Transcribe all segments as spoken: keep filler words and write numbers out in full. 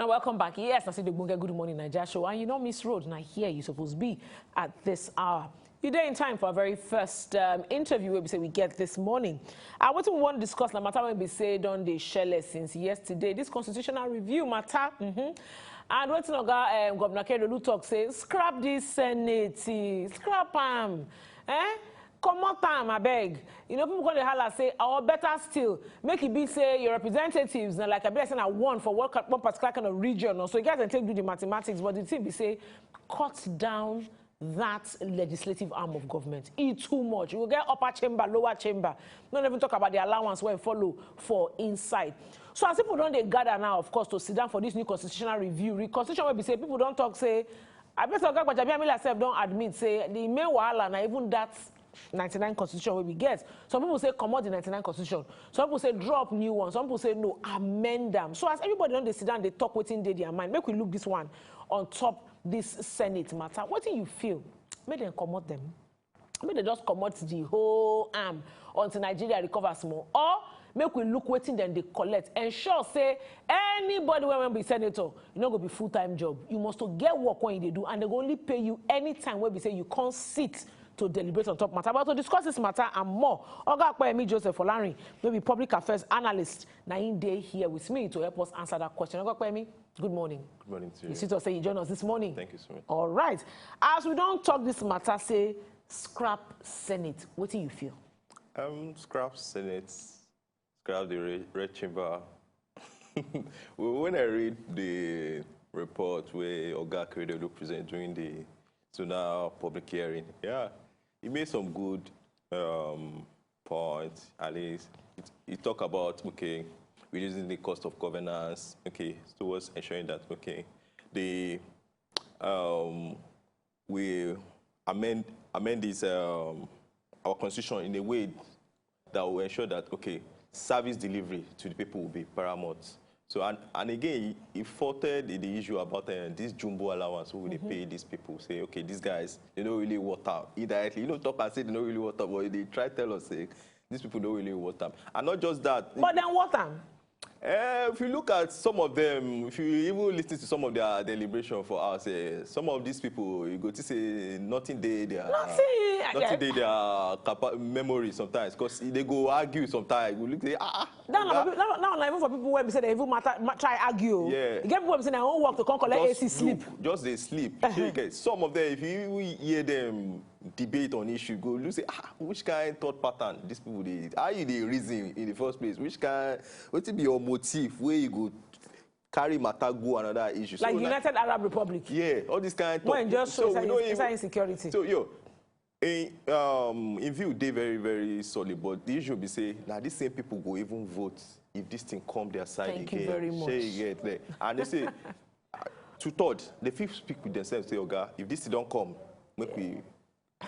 And welcome back. Yes, I see the Bunga Good Morning Naija show, and you know Miss Road. Now here you supposed to be at this hour. You there in time for our very first um, interview we say we get this morning. I want to want to discuss the matter when we say don dey shele since yesterday. This constitutional review matter. Mm-hmm. And wetin oga um, Governor Akeredolu talk say scrap this Senate, eh, scrap am, eh? Comot am, abeg. You know, people gonna holla say, or better still, make it be say your representatives, na like I be say na one for one, one particular kind of region, or so you guys can take do the mathematics, but the thing be say, cut down that legislative arm of government. E too much. You go get upper chamber, lower chamber. Not even talk about the allowance wey follow for inside. So as people don dey gather now, of course, to sit down for this new constitutional review, reconstitution wey be say people don talk say, I bet Oga Gbajabiamila sef don admit say the main wahala na even that ninety-nine constitution wey we get. Some people say comot the ninety-nine constitution. Some people say drop new one. Some people say no, amend am. So as everybody don dey sit down, dey talk wetin dey their mind. Make we look this one on top this Senate matter. Wetin you feel? Make dem comot them. Make dem just comot the whole arm until Nigeria recover small. Or make we look wetin dem dey collect. Ensure say anybody wey wan be senator, e no go be full-time job. You must to get work wey you dey do, and dem go only pay you anytime wey be say you come sit to deliberate on top matter. But to discuss this matter and more, Oga Opeyemi Joseph Olarin, wey be public affairs analyst, na him dey here with me to help us answer that question. Oga Opeyemi, good morning. Good morning to You you. see to say you join us this morning. Thank you so much. All right. As we don talk this matter, say scrap Senate. Wetin you feel? Um, scrap Senate, scrap the red, red chamber. Well, when I read the report where Oga Akeredolu present during the zonal public hearing, yeah, he made some good um, points. At least it, he talk about, okay, reducing the cost of governance, okay, towards ensuring that, okay, the um, we amend amend this um, our constitution in a way that will ensure that, okay, service delivery to the people will be paramount. So and, and again, he, he faulted the, the issue about uh, this jumbo allowance who will pay these people. Say, okay, these guys, they don't really worth out indirectly. You know, talk and say they don't really worth out, but they try tell us say these people don't really worth out. And not just that. But then what am? Eh, if you look at some of them, if you even listen to some of their deliberation for us, eh, some of these people, you go to say nothing dey their Nothing, I nothing get- dey their capa- memory sometimes, because they go argue sometimes. You look say, ah, ah, Now, oga, now, now, now, even for people wey be say they even matter, ma- try argue. Yeah. You get people wey be say they won't work to come collect just A C sleep. look, just they sleep. Shey you get some of them, if you even hear them debate on issue, go look say, ah, which kind thought pattern these people dey, how you dey reason in the first place? Which kind, wetin be your motive wey you go carry matter go another issue? So Like na- United Arab Republic. Yeah, all this kind of When just so show we no inside even insecurity. So yo, in um in view dey very very solid, but the issue be say na these same people go even vote if this thing come their side Thank you again. very much. Shey you get there? And they say uh, two third they fit speak with themselves say, oga, if this thing don come, make we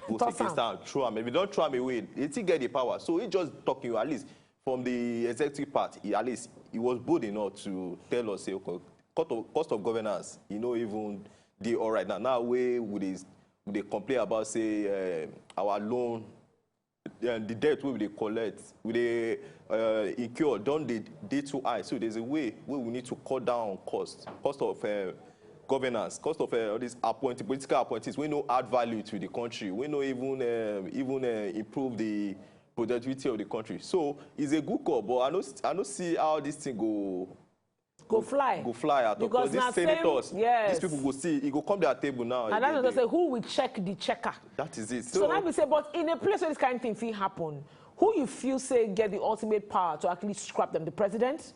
vote Toss against am. Am, throw am. If you don throw am away, they still get the power. So he just talking, at least from the executive part, he, at least he was bold enough to tell us say, okay, cost of, cost of governance, you know, even dey all right now. Now wey we dey we dey complain about say uh, our loan, uh, the debt wey we dey collect, we dey uh, incur don dey dey too high. So there's a way wey we need to cut down on cost, cost of uh, governance, cost of uh, all these appointees, political appointees wey no add value to the country, wey no even um, even uh, improve the productivity of the country. So it's a good call, but I no I no see how this thing go Go fly. Go fly at all. Because These na same- senators, yes. These people go see, e go come their table now. And again, that's what they- say, who will check the checker? That is it. So, that be say, but in a place where this kind of thing fit happen, who you feel say get the ultimate power to actually scrap them? The president?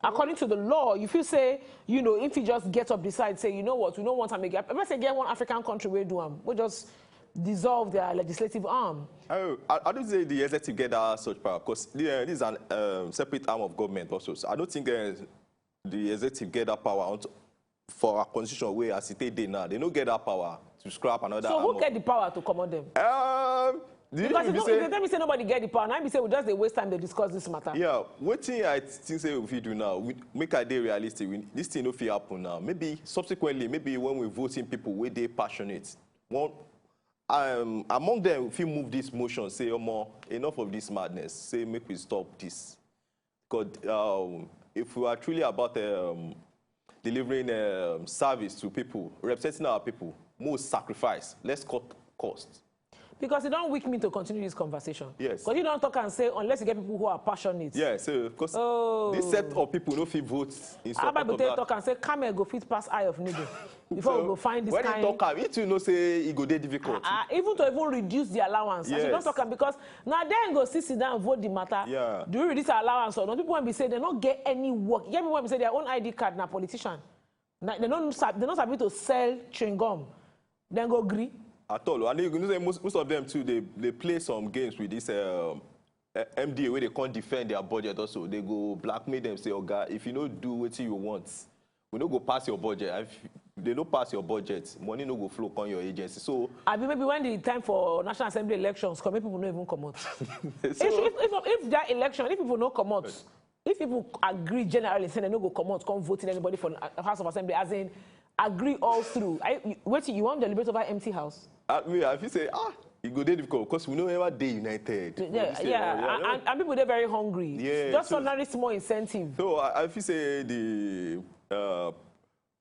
According to the law, you feel say, you know, if he just get up, decide, say, you know what, we don't want to make it. Let's say get one African country where do am, we just dissolve their legislative arm. I, I, I don't say the executive get that such power because uh, this is an um, separate arm of government also. So I don't think uh, the executive get that power on for our constitution where as it dey now. They don't get that power to scrap another. So arm who of- get the power to command them? Um, the Because issue if, be no, say- if they tell me say nobody get the power, now be say we just dey waste time to discuss this matter. Yeah, wetin I think say we fit do now, we, make I dey realistic. We, this thing no fit happen now. Maybe subsequently, maybe when we voting people wey dey passionate, one um, among them we fit move this motion, say, omo, enough of this madness. Say make we stop this. Because um, if we are truly about um, delivering um, service to people, representing our people, most sacrifice. Let's cut costs. Because e don weak me to continue this conversation. Yes. Because you don talk and say unless you get people who are passionate. Yeah, so because Oh. this set of people no fit vote in How support Bible of take that. Talk and say camel go fit pass eye of needle before we go find this When kind. He talk am, it you know say e go dey difficult. Ah, even to even reduce the allowance. As you don Yes. Talk am because now dem go still sit down vote the matter. Yeah. Do you reduce allowance or not? People wey be say they no get any work. You get people wey be say their own I D card na politician. Na, they no sabi, they no sabi to sell chewing gum. Dem go gree. At all. And you know say most, most of them too, they, they play some games with this um, eh, M D A where they can't defend their budget also. They go blackmail them, say, "Oga, if you no do what you want, we no go pass your budget. If they no pass your budget, money no go flow on your agency." So Abi maybe when the time for National Assembly elections come, make people no even comot. If, so, if, if, if that election, if people no comot, if people agree generally say they no go comot, come vote in anybody for uh, House of Assembly, as in agree all through. I, you- wetin you wan deliberate over empty house? I, me, I feel say, ah, e go dey difficult because we no ever dey united. Yeah, We say, yeah, oh, and, and, and people dey very hungry. Yeah, Just so- ordinary small incentive. So I, I feel say the uh,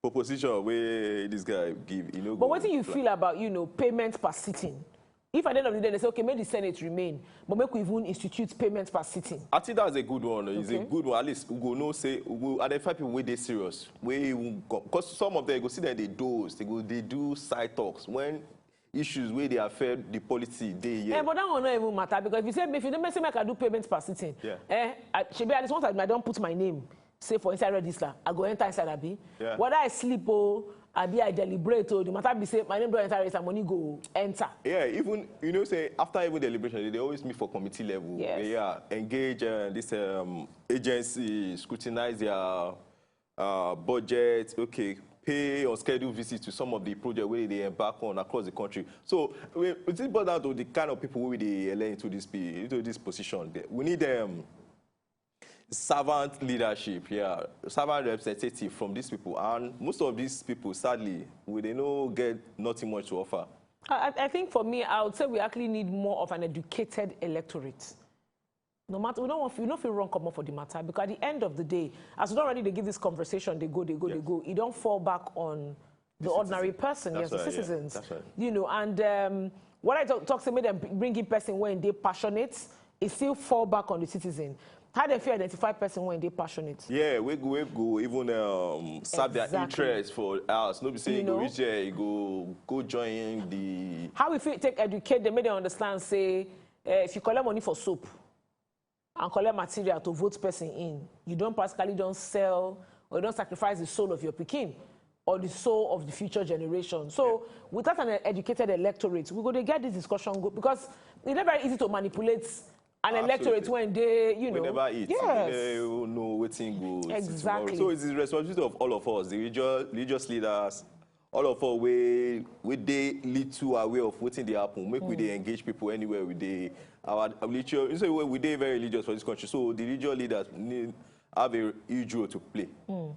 proposition where this guy give, you know. But what do you feel about, you know, payment per sitting? If at the end of the day they say, okay, make the Senate remain, but make we even institute payment per sitting. I think that's a good one. It's a Okay. Good one. At least we go know say we go identify people where they serious, where because some of them go see that they do, they go they do side talks when issues where they affect the policy they Yeah, yeah. But that one not even matter because if you say if you don't say make I do payment per sitting, Yeah. Eh, I, shebi at least once I, I don't put my name, say for inside register, I go enter inside abi. Yeah. Whether I sleep or abi I deliberate or the matter be say my name don't enter register, money go enter. Yeah, even you know say after even deliberation, they always meet for committee level. Yes. Yeah, engage uh, this um, agency, scrutinize their uh, budget. Okay, pay or schedule visit to some of the projects where they embark on across the country. So we, we think about down to the kind of people we they elect into this pe- into this position. They- We need them. Servant leadership, yeah, servant representative from these people, and most of these people, sadly, we they no get nothing much to offer. I, I- I think for me, I would say we actually need more of an educated electorate. No matter we don't want we don't feel wrong come up for the matter because at the end of the day, as we don't already they give this conversation, they go, they go, they Yes. Go. It don't fall back on the, ordinary person, That's yes, the right, yeah. Citizens. That's right. You know, and um, what I talk, talk say make them bring in person when they passionate, it still fall back on the citizen. How they feel identify person when they passionate? Yeah, we go, we go even um, serve Exactly. Their interest for us. No be say You you go know? Reach there, you go go join the. How we fit take educate them, make them understand say uh, if you collect money for soap and collect material to vote person in, you don't practically don't sell or you don't sacrifice the soul of your pikin or the soul of the future generation. So without an educated electorate, we go to get this discussion go because it's not very easy to manipulate an electorate Absolutely. When they, you know, We never eat. Yes. We never know wetin go see Exactly. Tomorrow. So it's the responsibility of all of us, the religious, religious leaders, all of us we we dey little aware of wetin dey happen. Make we dey engage people anywhere we dey. Our literature, you say we we dey very religious for this country. So the religious leaders need have a huge role to play.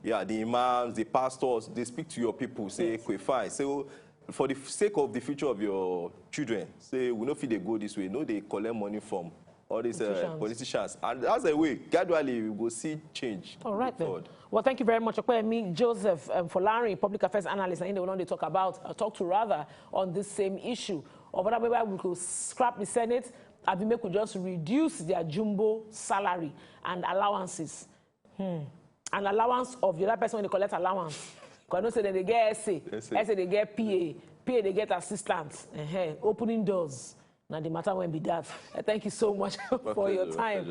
Yeah, the imams, the pastors, they speak to your people. Say, okay, fine. So for the sake of the future of your children, say we no fit dey go this way. No, they collect money from all these uh, Politicians. Politicians, and that's a way gradually we go see change. All right then. Forward. Well, thank you very much, Okwemi Joseph, um, Folarin, public affairs analyst, and they will only talk about, uh, talk to rather on this same issue of whether maybe we could scrap the Senate, I mean, make we just reduce their jumbo salary and allowances. Hmm. An allowance of the other person when they collect allowance. Because I know say they get S A, S A. S A they get P A, P A they get assistance, uh-huh. Opening doors. Now the matter when be that. Uh, thank you so much for your pleasure, time. Pleasure.